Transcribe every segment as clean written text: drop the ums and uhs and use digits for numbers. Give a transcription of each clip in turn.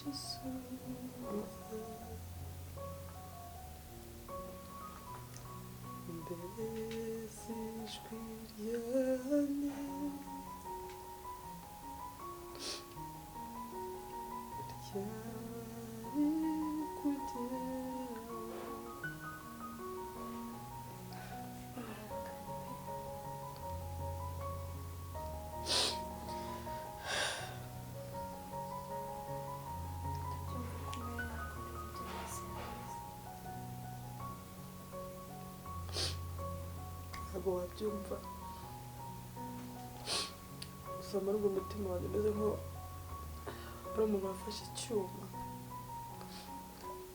Gisubizo. Mbese ijwi ryanjye ryari kugera? Ndabyumva ko umwe ntabwo n'ibyo byose yabizi. Ntabwo wabyumva, gusa muri ubwo mutima wanjye umeze nko ari umuntu wafashe icyuma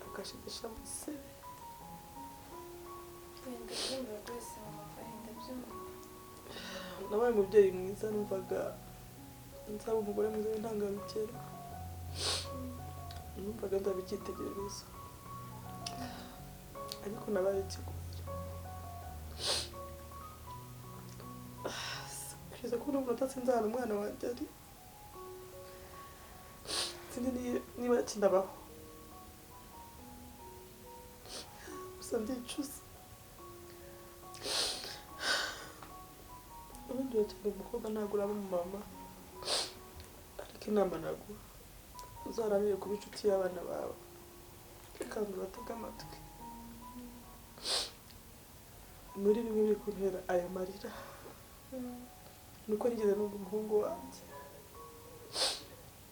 agashigisha mu isebe. Wenda ndabyumva rwose mama Vale, ndabyumva. Nabaye umubyeyi mwiza, numvaga nzaba umugore mwiza w'intangarugero, numvaga nzaba icyitegererezo, ariko nabaye ikigwari. Kugeza kuri ubu munota sinzi ahantu umwana wanjye ari, sinzi niba akinabaho, gusa ndicuza. Ubundi uracyari umukobwa, ntabwo uraba umumama, ariko inama naguha, uzaharanire kuba inshuti y'abana bawe kandi ubatege amatwi. Muri bimwe biri kuntera aya marira nuko nigeze numva umuhungu wanjye,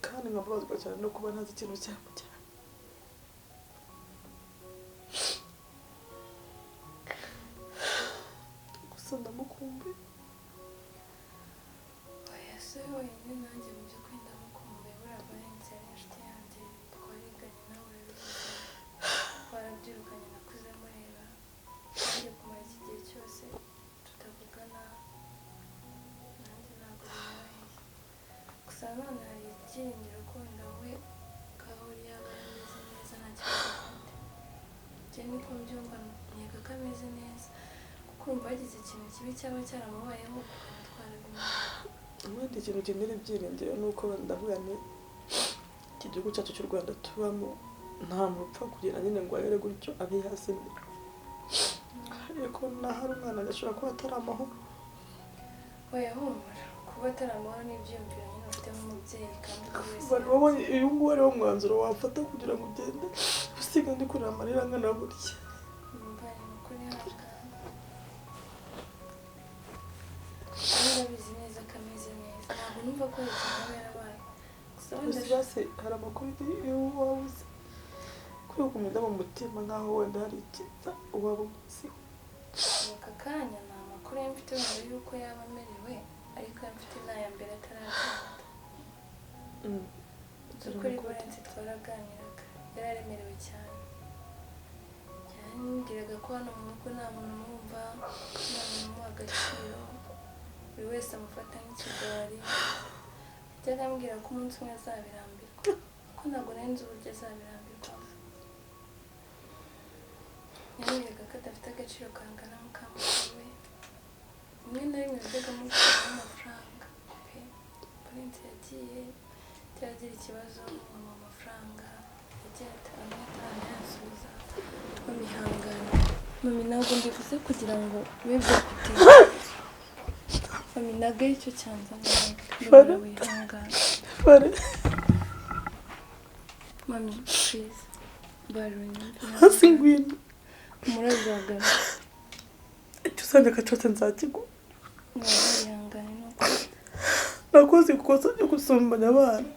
kandi nkababazwa cyane no kuba ntazi ikintu cyamujyana. Gusa ndamukumbuye. Oya, si we wenyine, nanjye mu by'ukuri ndamukumbuye. Buriya Valens yari inshuti yanjye, twariganye, nawe urabizi, twarabyirukanye, nakuze mureba. Nanjye kumara iki gihe cyose tutavugana, nanjye ntabwo binyoroheye. Gusa nanone hari ibyiringiro ko wenda we Kahori yaba ameze neza, nta kibazo afite. Njye niko mbyumva, nkeka ko ameze neza, kuko urumva hagize ikintu kibi cyaba cyaramubayeho tukaba twarabimenye. Ubundi ikintu kintera ibyiringiro ni uko ndavuga nti iki gihugu cyacu cy'u Rwanda tubamo, nta muntu upfa kugenda nyine ngo ahere gutyo abe yazimira, ariko naho ari umwana ashobora kuba atari amahoro. Oya humura, kuba atari amahoro n'ibyiyumviro nyine ufite nk'umubyeyi, kandi buri wese Bari babonye uyu nguyu ariwo mwanzuro wafata kugira ngo ugende usiga ndi kurira amarira angana gutya. Numva ni ukuri ihangane, nawe urabizi neza ko ameze neza, ntabwo numva ko hari ikintu aba yarabaye. Gusa wenda Gusa basi hari amakuru y'uwo waba uzi kuri ukumenya mu mutima nk'aho wenda hari icyiza waba umuziho? Aka kanya nta makuru ye mfite wenda y'uko yaba amerewe, ariko ayo mfite ni aya mbere ataragenda. By'ukuri Valens twaraganiraga, yari aremerewe cyane. Yambwiraga ko hano mu rugo nta muntu umwumva, nta muntu umuha agaciro, buri wese amufata nk'ikigwari. Yajyaga ambwira ko umunsi umwe azabirambirwa, ko ntabwo nari nzi uburyo azabirambirwamo. Yambwiraga ko adafite agaciro kangana n'aka mukuru we. Rimwe na rimwe yajyaga amubwira amafaranga pe. Valens yagiye yagira ikibazo nkamuha amafaranga, yagiye amwe atarayasubiza. Mama ihangane, mami, ntabwo mbivuze kugira ngo bibe byagutera. Mami, ntabwo aricyo cyanzanye, mbabara wihangane. Bare. Mami, please, mbabara unyumve. Hasi ngwino. Umurazagaruka. Icyo usanga cyose nzakiguha. Mbabara ihangane ni ukuri. Nakoze ikosa ryo gusumbanya abana,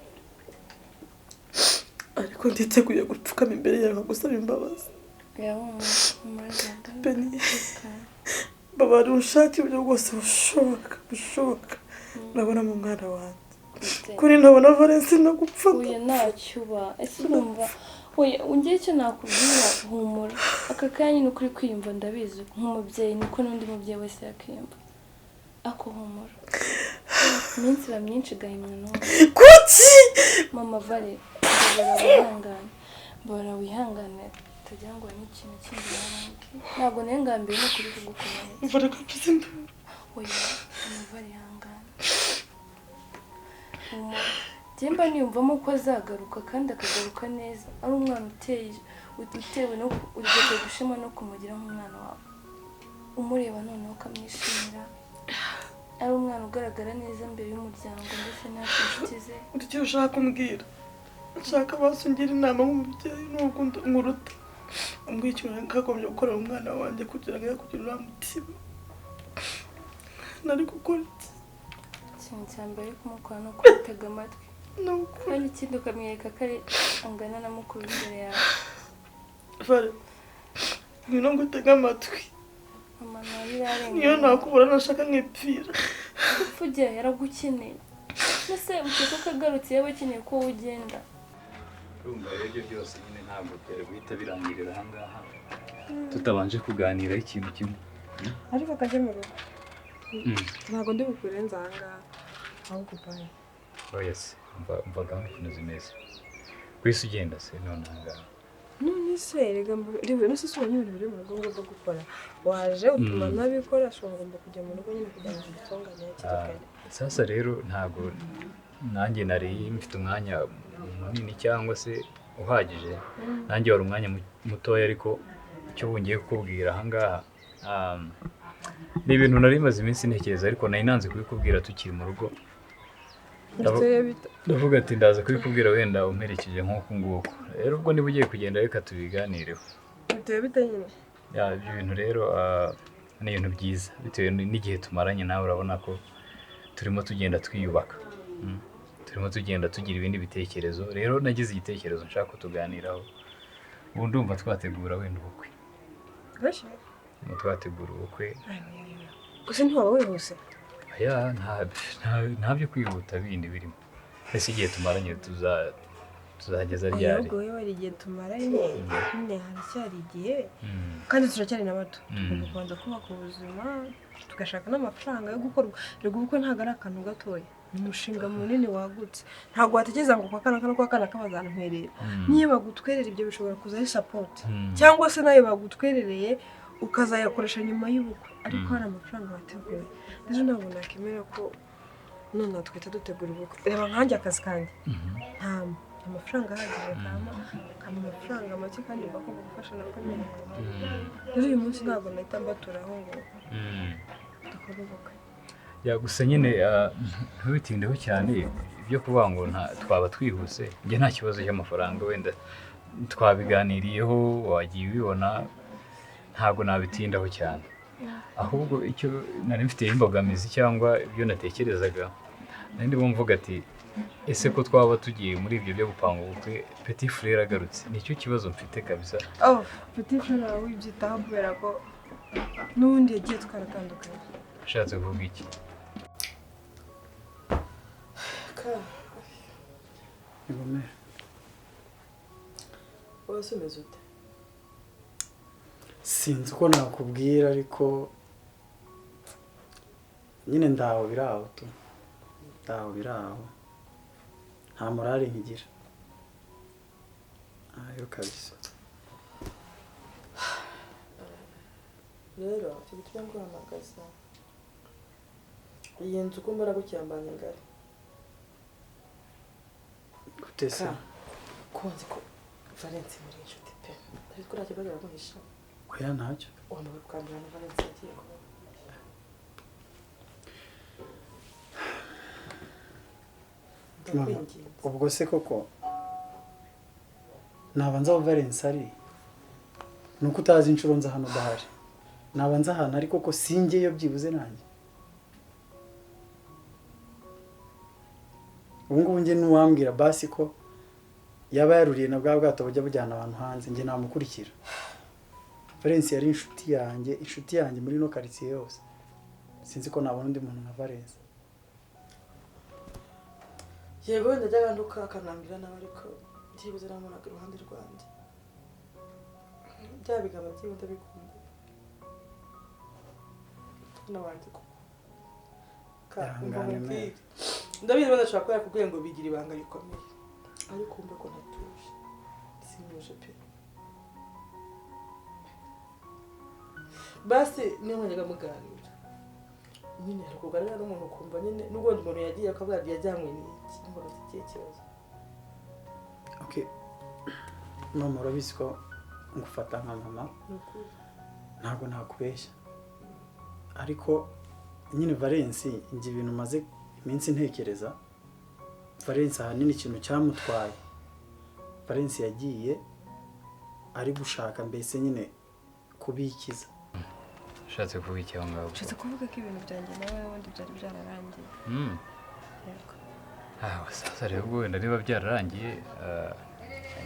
ariko nditeguye gupfukama imbere yawe nkagusaba imbabazi. Oya humura, umurazagaruka. Beni, babara ubushake uburyo bwose bushoboka nabona mu mwana wanjye. Kuri ntabona Valens no gupfa. Oya ntacyo uba, ese urumva? Oya, ngewe icyo nakubwira, humura. Aka kanya ni ukuri kwiyumva, ndabizi nk'umubyeyi niko n'undi mubyeyi wese yakwiyumva, ako humura, iminsi iba myinshi igahimwa n'ubu. Kuki? Mama Vale, mbabara wihangane, mbabara wihangane, utagira ngo hari n'ikintu kindi wabambwiye. Ntabwo nari ngambiriye ni ukuri kugukomeretsa. Mvura ko mfite induru. Oya mama Vale, ihangane, humura. Njye mba niyumvamo ko azagaruka kandi akagaruka neza, ari umwana uteye utewe no ugaterwa gushima no kumugira nk'umwana wawe, umureba noneho ukamwishimira, ari umwana ugaragara neza imbere y'umuryango ndetse natwe inshuti ze. Icyo ushaka kumbwira, nshaka basungira inama nk'umubyeyi n'ubwo nkuruta, umbwira ikintu nakagombye gukorera umwana wanjye kugira ngo kugira uriya mutima. Nari gukora iki? Ikintu cya mbere ari kumukora ni ukumutega amatwi, kandi ikindi ukamwereka ko ari angana na mukuru imbere yawe. Vale, ngwino ngutege amatwi. Niyo nakubura nashaka nkipfira. Upfa yaragukeneye. Ese ukeka ko agarutse yaba akeneye ko wowe ugenda? Urumva rero ibyo byose nyine ntabwo byari guhita birangirira aha ngaha tutabanje kuganiraho ikintu kimwe. Ariko akajya mu rugo ntabwo ndi bukurenza aha ngaha, ahubwo bayi. Oya se, umva gahunda ukuntu zimeze. Kwisi ugenda se none aha ngaha. None se rega reba none se ubonye ibintu biri mu rugo ngomba gukora, waje utuma ntabikora, ashobora ngomba kujya mu rugo nyine kugira ngo mbitunganye hakiri kare. Sasa rero ntabwo nanjye nari mfite umwanya munini cyangwa se uhagije, nanjye wari umwanya mutoya, ariko icyo ngiye kukubwira aha ngaha ni ibintu nari maze iminsi ntekereza, ariko nari nanze kubikubwira tukiri mu rugo. Ndavuga ati ndaza kubikubwira wenda umperekeje nk'uku nguku. Rero ubwo niba ugiye kugenda reka tubiganireho. Ibyo bintu rero ni ibintu byiza bitewe n'igihe tumaranye nawe, urabona ko turimo tugenda twiyubaka, turimo tugenda tugira ibindi bitekerezo. Rero nagize igitekerezo nshaka ko tuganiraho, ubu ndumva twategura wenda ubukwe. Twategura ubukwe gusa ntiwaba wihuse. Aya nta byo kwihuta bindi birimo. Ese igihe tumaranye tuzageza ryari? Ahubwo wowe wari igihe tumaranye nyine haracyari igihe, kandi turacyari na bato, tugomba kubanza kubaka ubuzima tugashaka n'amafaranga yo gukora. Rego ubukwe ntabwo ari akantu gatoya, ni umushinga munini wagutse, ntabwo watekereza ngo kwa kana kana kwa kana kabazantwerera. Niyo bagutwerera ibyo bishobora kuza ari support, cyangwa se nayo bagutwerereye ukazayakoresha nyuma y'ubukwe, ariko hari amafaranga wateguye. Rero ntabwo nakemera ko none twita dutegura ubukwe. Reba nkanjye akazi kanjye nta amafaranga ahagije, kama amafaranga make kandi bagomba gufasha na famille. Rero uyu munsi ntabwo nahita mbaturaho ngo dukore ubukwe. Ya gusa nyine ntubitindeho cyane ibyo kuvuga ngo twaba twihuse. Njye nta kibazo cy'amafaranga, wenda twabiganiriyeho wagiye ubibona, ntabwo nabitindaho cyane. Ahubwo icyo nari mfite imbogamizi cyangwa ibyo natekerezaga, nari ndimo mvuga ati ese ko twaba tugiye muri ibyo byo gupanga ubukwe Petit Frere agarutse, nicyo kibazo mfite kabisa. Oh, Petit Frere wibyitaho kubera ko n'ubundi yagiye twaratandukanye. Ashatse kuvuga iki? Sinzi uko nakubwira, ariko nyine ndaho biraho tu, ndaho biraho, nta morale nkigira ayo kabisa. Rero icyo gituma nguhamagaza, iyi nzu uko mbona gucyambanya ngari gute se? Ko nzi ko Valence muri inshuti pe, ariko nta kibazo yaguhisha. Oya ntacyo. Wambaye ukambira na Valence yagiye kuba. Ubwo se koko nabanza aho Valence ari, nuko utazi inshuro nza hano udahari, nabanza ahantu ariko ko singeyo byibuze nanjye. Ubu ngubu njye n'uwambwira basi ko yaba yaruriye na bwa bwato bujya bujyana abantu hanze, njye namukurikira. Valence yari inshuti yanjye, inshuti yanjye muri no quartier yose. Sinzi ko nabona undi muntu nka Valence. Yego wenda ajyaga nduka akanambwira nawe, ariko byibuze namubonaga iruhande rwanjye. Bya bigambo byiwe ndabikunda. N'abandi ko. Ndabizi badashobora kuba yakubwiye ngo bigira ibanga rikomeye, ariko wumve ko ntatuje, sinuje pe. Basi niyo mwajyaga muganira, Nyine hari kuganira n'umuntu ukumva nyine n'ubwo umuntu yagiye akavuga ati yajyanywe n'iki, mbona afite ikihe kibazo. Okay, mama urabizi ko ngufata nka mama, ntabwo nakubeshya, ariko nyine Valens njye ibintu maze iminsi ntekereza, Valens ahanini ikintu cyamutwaye, Valens yagiye ari gushaka mbese nyine kubikiza. Ushatse kuvuga iki aho ngaho? Ushatse kuvuga ko ibintu byanjye nawe ubundi byari byararangiye. Sasa rero ubwo wenda niba byararangiye,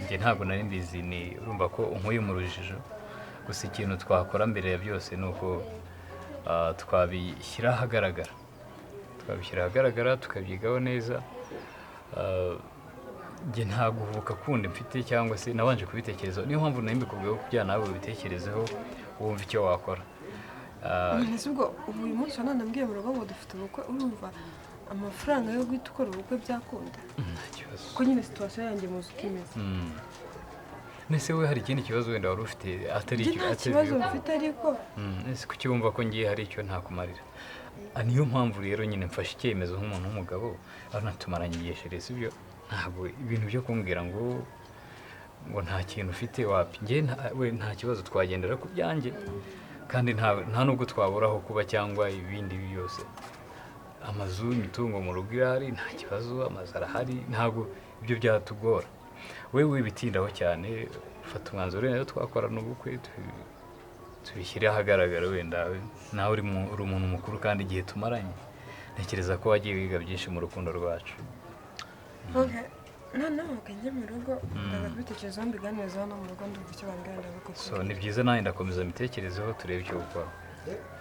njye ntabwo nari mbizi, ni urumva ko unkuye mu rujijo. Gusa ikintu twakora mbere ya byose ni uko twabishyira ahagaragara, twabishyira ahagaragara tukabyigaho neza. Njye nta guhubuka kundi mfite cyangwa se nabanje kubitekerezaho, niyo mpamvu nari mbikubwiye ko kugira nawe ubitekerezeho wumva icyo wakora. Ese ubwo ubu uyu munsi wananambwiye mu rugo ngo dufite ubukwe, urumva amafaranga yo guhita ukora ubukwe byakunda? Nta kibazo. Kuko nyine situation yanjye muzi uko imeze. Nese we hari ikindi kibazo wenda wari ufite atari icyo? Nta kibazo mfite ariko. Ese kuki wumva ko ngiye hari icyo ntakumarira? Niyo mpamvu rero nyine mfashe icyemezo nk'umuntu w'umugabo, aratumaranye igihe chere, sibyo? Ntabwo ibintu byo kumbwira ngo nta kintu ufite wapi, njye we nta kibazo, twagendera ku byanjye kandi nta nubwo twaburaho kuba cyangwa ibindi byose. Amazu, imitungo mu rugo irahari, nta kibazo, amazu arahari, ntabwo ibyo byatugora. Wewe wibitindaho cyane, fata umwanzuro wenda twakorana ubukwe tubishyire ahagaragara, wenda nawe uri umuntu mukuru kandi igihe tumaranye ntekereza ko wagiye wiga byinshi mu rukundo rwacu. Noneho njye mu rugo ndaza kubitekerezaho mbiganirezaho no mu rugo ndumva icyo bambwira ndabikora. So ni byiza nawe ndakomeza mbitekerezeho turebe icyo gukora.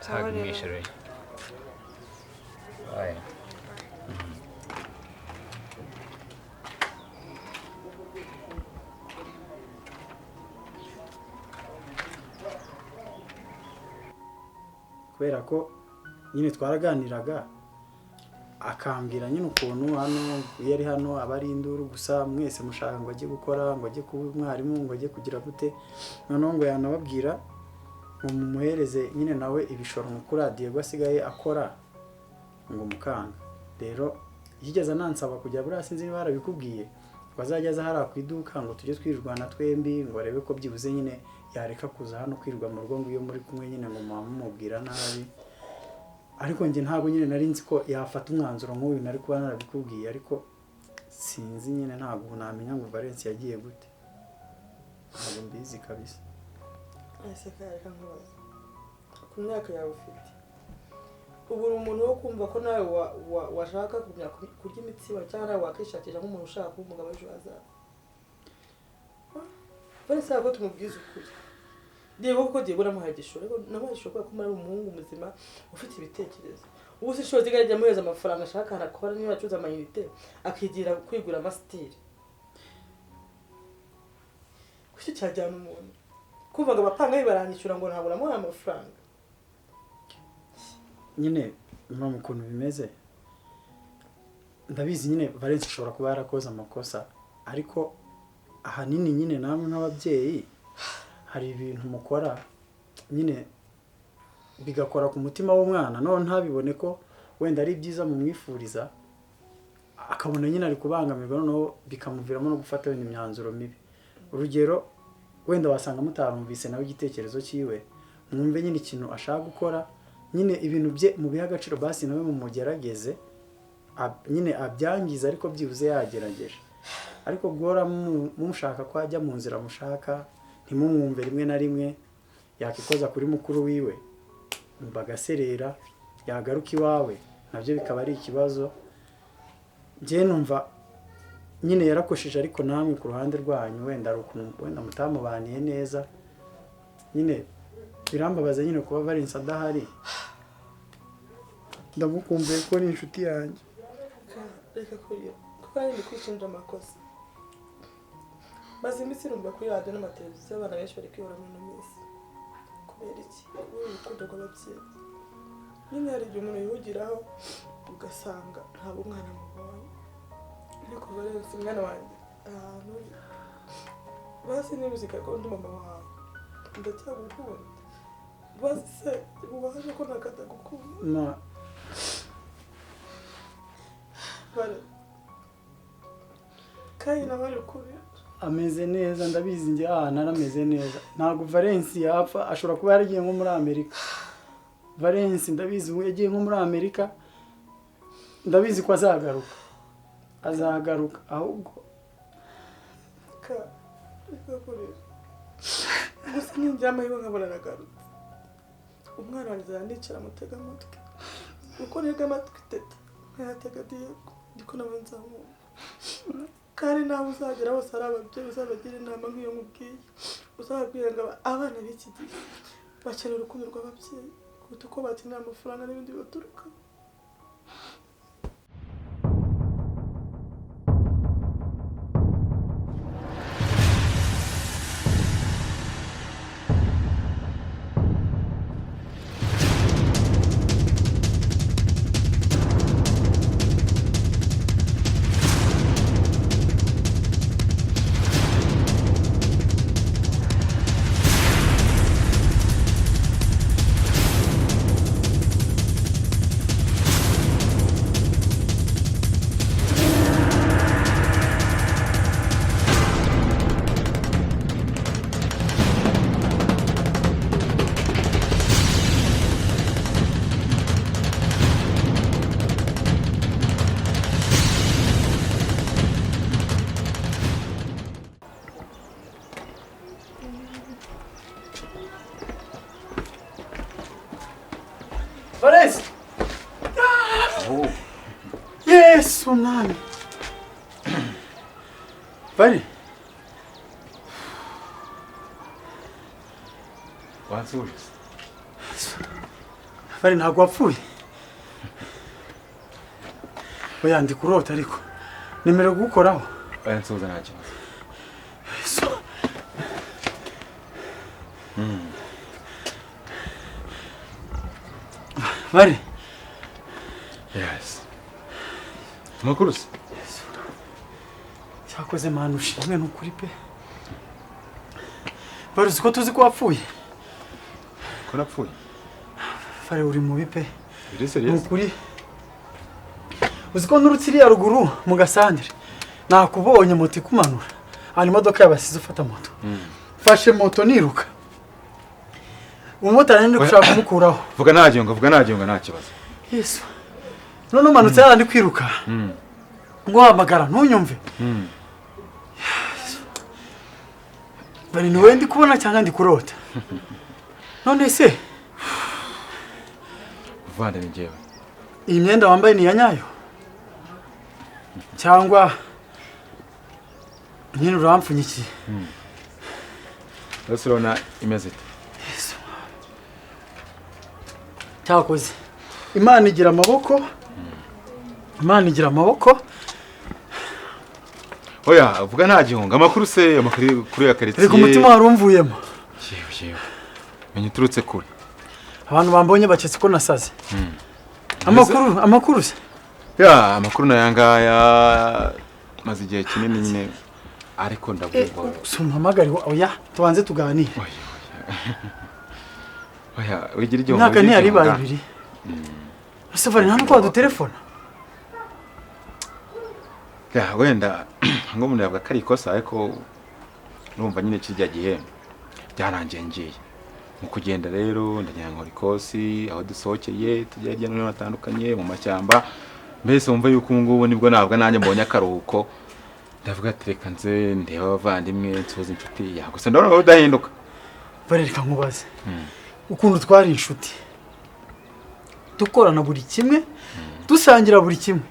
Ntabwo mwishyure. Bye. Kubera ko nyine twaraganiraga akambwira nyine ukuntu hano iyo ari hano aba ari induru gusa, mwese mushaka ngo ajye gukora, ngo ajye kuba umwarimu, ngo ajye kugira gute, noneho ngo yanababwira ngo mumuhereze nyine nawe ibishoro kuri Diego asigaye akora ngo mukanga. Rero yigeze anansaba kujya buriya sinzi niba yarabikubwiye ngo azajya aza hariya ku iduka ngo tujye twirwana twembi, ngo arebe ko byibuze nyine yareka kuza hano kwirwa mu rugo ngo iyo muri kumwe nyine ngo mumubwira nabi. Ariko njye ntabwo nyine nari nzi ko yafata umwanzuro nk'uyu, nari kuba narabikubwiye, ariko sinzi nyine ntabwo namenya ngo Valens yagiye gute, ntabwo mbizi kabisa. Ese reka nkubaze, ku myaka yawe ufite ubu uri umuntu wo kumva ko nawe washaka kurya imitsima cyangwa nawe wakishakisha nk'umuntu ushaka kuba umugabo w'ejo hazaza? Valens ntabwo tumubwiza ukuri. Diego kuko Diego namuhaye igishoro, ariko namuhaye igishoro kubera ko ari umuhungu muzima ufite ibitekerezo. Ubu se ishoti igajya amuhereza amafaranga ashaka arakora, niba acuruza amayinite akigira kwigura amasitiri. Kuki cyajyana umuntu kumva ngo abapanga baranyishyura ngo ntabwo namuhaye amafaranga? Nyine mama ukuntu bimeze ndabizi nyine Valens ashobora kuba yarakoze amakosa, ariko ahanini nyine namwe nk'ababyeyi hari ibintu mukora nyine bigakora ku mutima w'umwana, none ntabibone ko wenda ari byiza mumwifuriza, akabona nyine ari kubangamirwa, noneho bikamuviramo no gufata wenda imyanzuro mibi. Urugero wenda wasanga mutarumvise nawe igitekerezo cyiwe, mwumve nyine ikintu ashaka gukora, nyine ibintu bye mubihe agaciro, basi nawe mumugerageze nyine abyangiza ariko byibuze yagerageje. Ariko guhora mumushaka ko ajya mu nzira mushaka, ntimumwumve rimwe na rimwe, yakikoza kuri mukuru wiwe bagaserera, yagaruka iwawe nabyo bikaba ari ikibazo. Njye numva nyine yarakosheje, ariko namwe ku ruhande rwanyu wenda ari ukuntu wenda mutamubaniye neza, nyine birambabaza nyine kuba Valens adahari. Ndamukumbuye ko ni inshuti yanjye. Reka kurira kuko ari kwishinja amakosa. Maze iminsi numva kuri radiyo n'amateleviziyo abana benshi bari kwihora muri ino minsi. Kubera iki? Kubera urukundo rw'ababyeyi. Nyine hari igihe umuntu yihugiraho ugasanga ntabwo umwana amubonye. Ariko Valens mwana wanjye ahantu uri, basi niba uzi ko ndi mama wawe ndacyagukunda, basi se ubaje ko nakatagukunda. Ma Vale. Kandi nawe ari kubira. Ameze neza ndabizi njye ahantu arameze neza. Ntabwo Valence yapfa, ashobora kuba yaragiye nko muri Amerika. Valence ndabizi yagiye nko muri Amerika. Ndabizi ko azagaruka. Azagaruka ahubwo ka reka. Gusa ninjya amahirwe nkabona aragarutse. Umwana wanjye azanicara amutega amatwi. Uko ntega amatwi teta nkayatega Diego ndiko nawe nzamwumva. Kandi nawe uzagera hose ari ababyeyi uzabagira inama nk'iyo nkubwiye. Uzababwira ngo abana b'iki gihe bakenera urukundo rw'ababyeyi kuruta uko bakenera amafaranga n'ibindi bibaturuka. Valence! Oh. Yesu mwami. Vale. Wansuje. Vale ntabwo wapfuye. Oya ndi kurota ariko. Nemera gukoraho. Oya nsuhuza nta kibazo. Yesu. Vale. Yes. Amakuru se? Cyakoze mana ushimwe n'ukuri pe. Vale uzi ko tuzi ko wapfuye? Ko napfuye? Vale uri mubi pe. Uri serious? Nukuri. Uzi ko nturutse iriya ruguru mu gasandire. Nakubonye moto ikumanura. Hanyuma imodoka yabasize ufata moto. Fashe moto niruka. Umumotari ndi gushaka kumukuraho. Vuga nta nta kibazo. Yesu. None umanutse yarandi kwiruka. Nguhamagara ntunyumve. Bari ni ndi kubona cyangwa ndi kurota. None se Vande ni njyewe. Iyi myenda wambaye ni ya nyayo? Cyangwa nyine urampfunyikiye? Rero urabona imeze ite? Yesu. Cyakoze Imana igira amaboko. Imana igira amaboko. Oya vuga nta gihunga. Amakuru se amakuru kuri ya quartier. Reka umutima warumvuyemo. Yewe. Menye uturutse kure. Abantu bambonye baketse ko nasaze. Amakuru se? Ya amakuru nayangaya maze igihe kinini nyine ariko ndavuga. Sumpamagari oya tubanze tuganire. Oya wigira igihunga. Imyaka ntiyari ibaye ibiri. Ese Vale nta nuko wadutelefona? Ya wenda ngo umuntu yavuga ko ari ikosa ariko urumva nyine kirya gihe byarangiye ngiye. Mu kugenda rero ndagira ngo ikosi aho dusohokeye tujya hirya no hino hatandukanye mu mashyamba mbese wumva yuko ubu ngubu nibwo nabwo nanjye mbonye akaruhuko ndavuga ati reka nze ndebe abavandimwe nsuhuze inshuti ya gusa ndabona udahinduka. Vale reka nkubaze. Ukuntu twari inshuti dukorana buri kimwe dusangira buri kimwe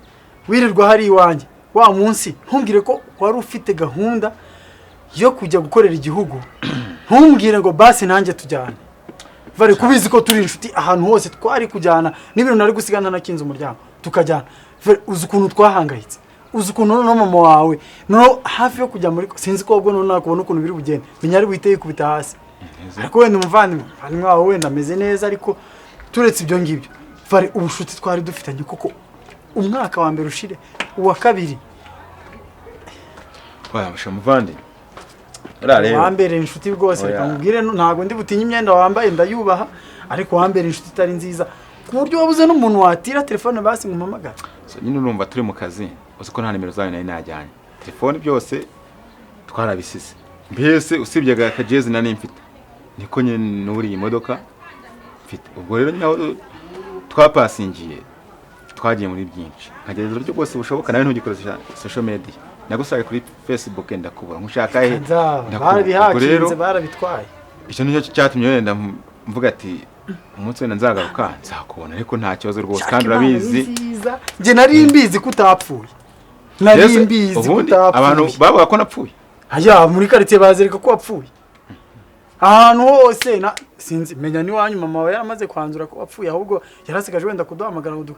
wirirwa hari iwanjye wa munsi ntumbwire ko wari ufite gahunda yo kujya gukorera igihugu ntumbwire ngo basi nanjye tujyane. Vale kubizi ko turi inshuti ahantu hose twari kujyana n'ibintu nari gusigana nakinze umuryango tukajyana. Vale uzi ukuntu twahangayitse, uzi ukuntu noneho mama wawe no hafi yo kujya muri sinzi ko ubwo none nakubona ukuntu biri bugende menya ari buhite yikubita hasi. Ariko wenda umuvandimwe wawe wenda ameze neza ariko turetse ibyo ngibyo Vale ubushuti twari dufitanye koko umwaka wa mbere ushire uwa kabiri. Oya musha muvandi. Wambere inshuti rwose reka nkubwire ntago ndi butinye imyenda wambaye ndayubaha ariko wambere inshuti itari nziza ku buryo wabuze n'umuntu watira telefone basi ngumpamagara. So nyine urumva turi mu kazi, uzi ko nta nimero zayo nari najyanye. Telefone byose twarabisize. Mbese usibye akajezi nari mfite. Niko nyine nuriye imodoka mfite. Ubwo rero nyine aho twapasingiye twagiye muri byinshi. Nkagerageza uburyo bwose bushoboka nawe ntugikoresha social media. Nagusaye kuri Facebook ndakubura nkushaka he. Barabihakinze barabitwaye. Icyo nicyo cyatumye wenda mvuga ati umunsi wenda nzagaruka nzakubona ariko nta kibazo rwose kandi urabizi. Nje nari mbizi ko utapfuye. Nari mbizi ko utapfuye. Abantu bavuga ko napfuye. Aya muri quartier bazereka ko wapfuye. Ahantu hose na sinzi menya ni wanyu mama wawe yaramaze kwanzura ko wapfuye ahubwo yarasigaje wenda kuduhamagara ngo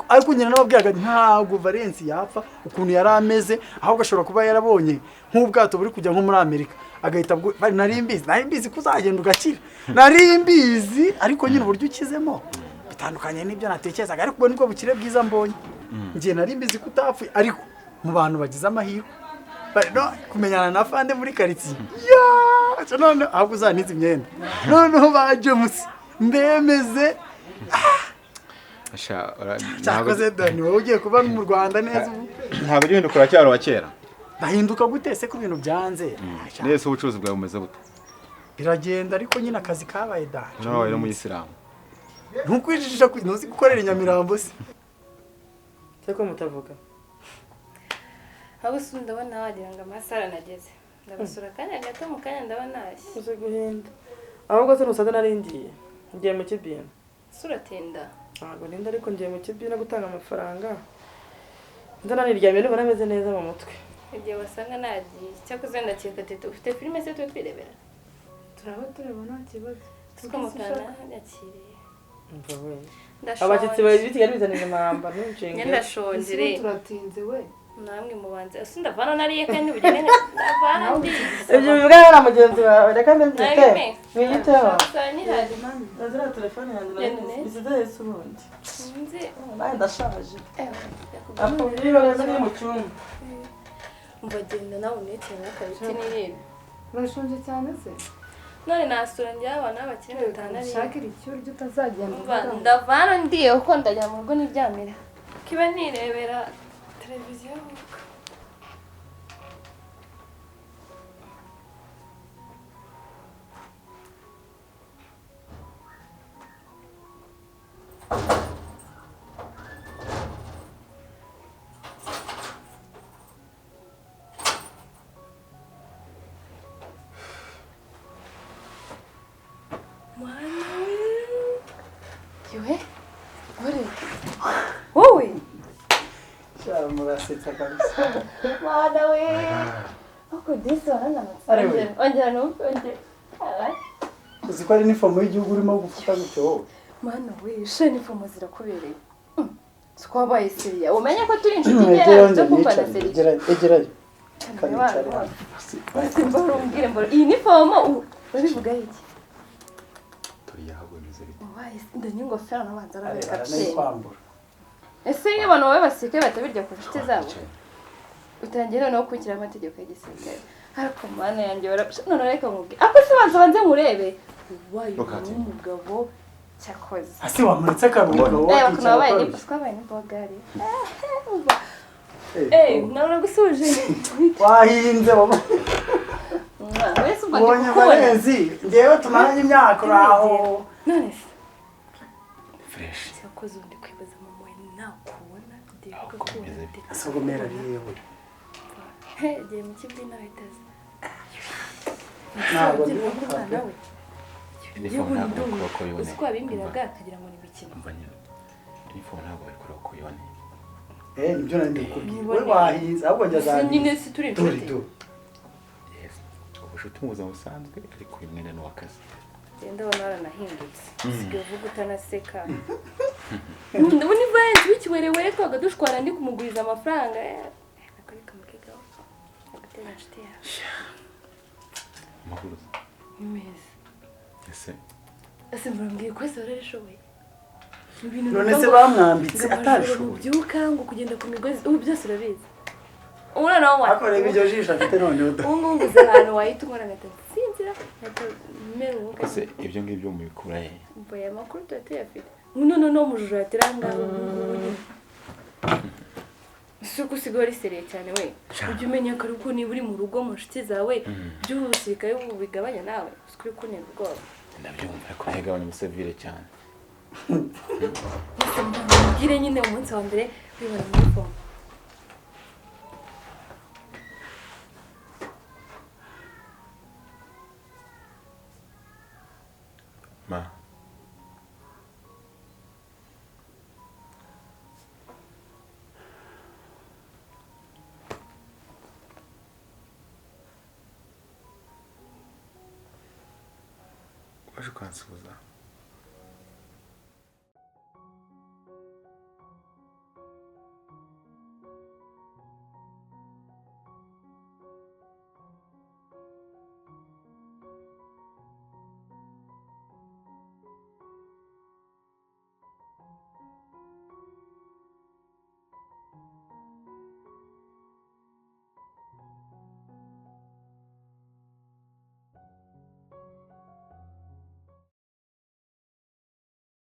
ariko nyina nababwiraga ntabwo Valence yapfa ukuntu yari ameze ahubwo ashobora kuba yarabonye nk'ubwato buri kujya nko muri Amerika agahita nari mbizi ko uzagenda ugakira nari mbizi ariko nyine uburyo ukizemo bitandukanye n'ibyo natekerezaga ariko ubwo nibwo bukire bwiza mbonye ngiye nari mbizi ko utapfuye ariko mu bantu bagize amahirwe no kumenyana na Fande muri quartier ya none ahubwo uzanize imyenda noneho ba James mbemeze cyakoze Dani wowe ugiye kuba mu Rwanda neza ubu ntabwo ugihinduka uracyari wa kera ndahinduka gute se ku bintu byanze nese ubucuruzi bwawe bumeze bute biragenda ariko nyine akazi kabaye da nawe rero mu Isilamu ntukwijijisha ntuzi gukorera Nyamirambo se cyako mutavuga aho se ndabona wagira ngo amasara nageze ndabasura kanya gato mu kanya ndabona nashye uze guhinda ahubwo se nusaza naringiye ngiye mu kibina suratinda ntabwo ninda ariko ngiye mu kibina gutanga amafaranga ndananiryamye ndabona ameze neza mu mutwe igihe wasanga nagiye cyakoze ndakeka tete ufite filime se twe twirebera turaba tureba nta kibazo tukamutana yakiriye abashyitsi bari bitiga bizanira impamba ntunshinge ndashonje turatinze we namwe mubanze ese ndavana nariye kandi ubugene ndavana ndi ibyo bivuga na mugenzi wawe reka ndetse mwiyiteho ndazira telefone yanjye isize yesu ubundi nzi nawe ndashaje apo niba bari mu cyumba mbagenda nawe unekera akabiti nirebe urashonje cyane se none nasura njye abana b'abakire batanariye shakira icyo urya utazagenda ndavana ndiye kuko ndajya mu rugo niryamira kiba nirebera televiziyo wowe murasetsa kabisa mwana we uko disi warananutse ongera numve ongera uzi ko ari inifomo y'igihugu urimo gufata gutyo wowe mwana we sha inifomo zirakubereye siko wabaye seriya umenye ko turi inshuti ngera zo kumva na seriya egerayo mbara mbara iyi nifomo urabivuga iki wabaye ndanye ingofero nabanza arabeka kwambura ese iyo abantu bawe basirikare batabirya ku nshuti zabo utangiye noneho gukurikira amategeko y'igisirikare ariko mana yanjye barapfa none reka nkubwire ako se banza banze nkurebe wabaye umugabo cyakoze ase wamuretse akaruhuko wowe wabaye twabaye n'imbogari nawe uragusuje wahinze wowe wese ubwo ndi ubonye kukubona Valensi ngewe tumaranye imyaka uraho none se fresh cyakoze undi kwibaza mama we nakubona ndibuka kubona asogomera yewe yagiye mu kibina ahita aza ntabwo ndi kumwana we inifomo ntabwo bayikora uko uzi yiboneye ko wabimbwiraga akagira ngo ni imikino umva nyine inifomo ntabwo bayikora uko yiboneye nibyo nari ndikubwira we wahinze ahubwo njye Si nyine si turi dore inshuti do yes ubushuti mu buzima busanzwe ariko uyu mwenda ni uw'akazi genda ubona waranahindutse usigaye uvuga utanaseka ubu ni Valens w'ikiwerewere twaga dushwana ndi kumuguriza amafaranga akari kamukegaho agutera inshuti yawe amakuru ni meza ese ese murambwiye ko ese wararishoboye Ibintu none bivuga se ngo- bamwambitse ngo atabishoboye mubyuka ngo kugenda ku migozi ubu byose urabizi ubu noneho wa ariko reba iryo jisho afite noneho da ubu ngubu nguze ahantu wahita unkora ngahita nsinzira ngahita mera umwuka ese ibyo ngibyo mubikura he mbaye amakuru tuba tuyafite none no mujura yatera ahangaha ubu ngubu nyine Si uko usigaye uri seriye cyane we. Ujye umenya ko ariko niba uri mu rugo mu nshuti zawe by'ubusirikare bigabanya nawe uzi ko uri ubwoba. Ndabyumva ariko ntagabanya umusivile cyane. Mbwire nyine umunsi wa mbere wibona muri form. Ma. Waje ukansuhuza.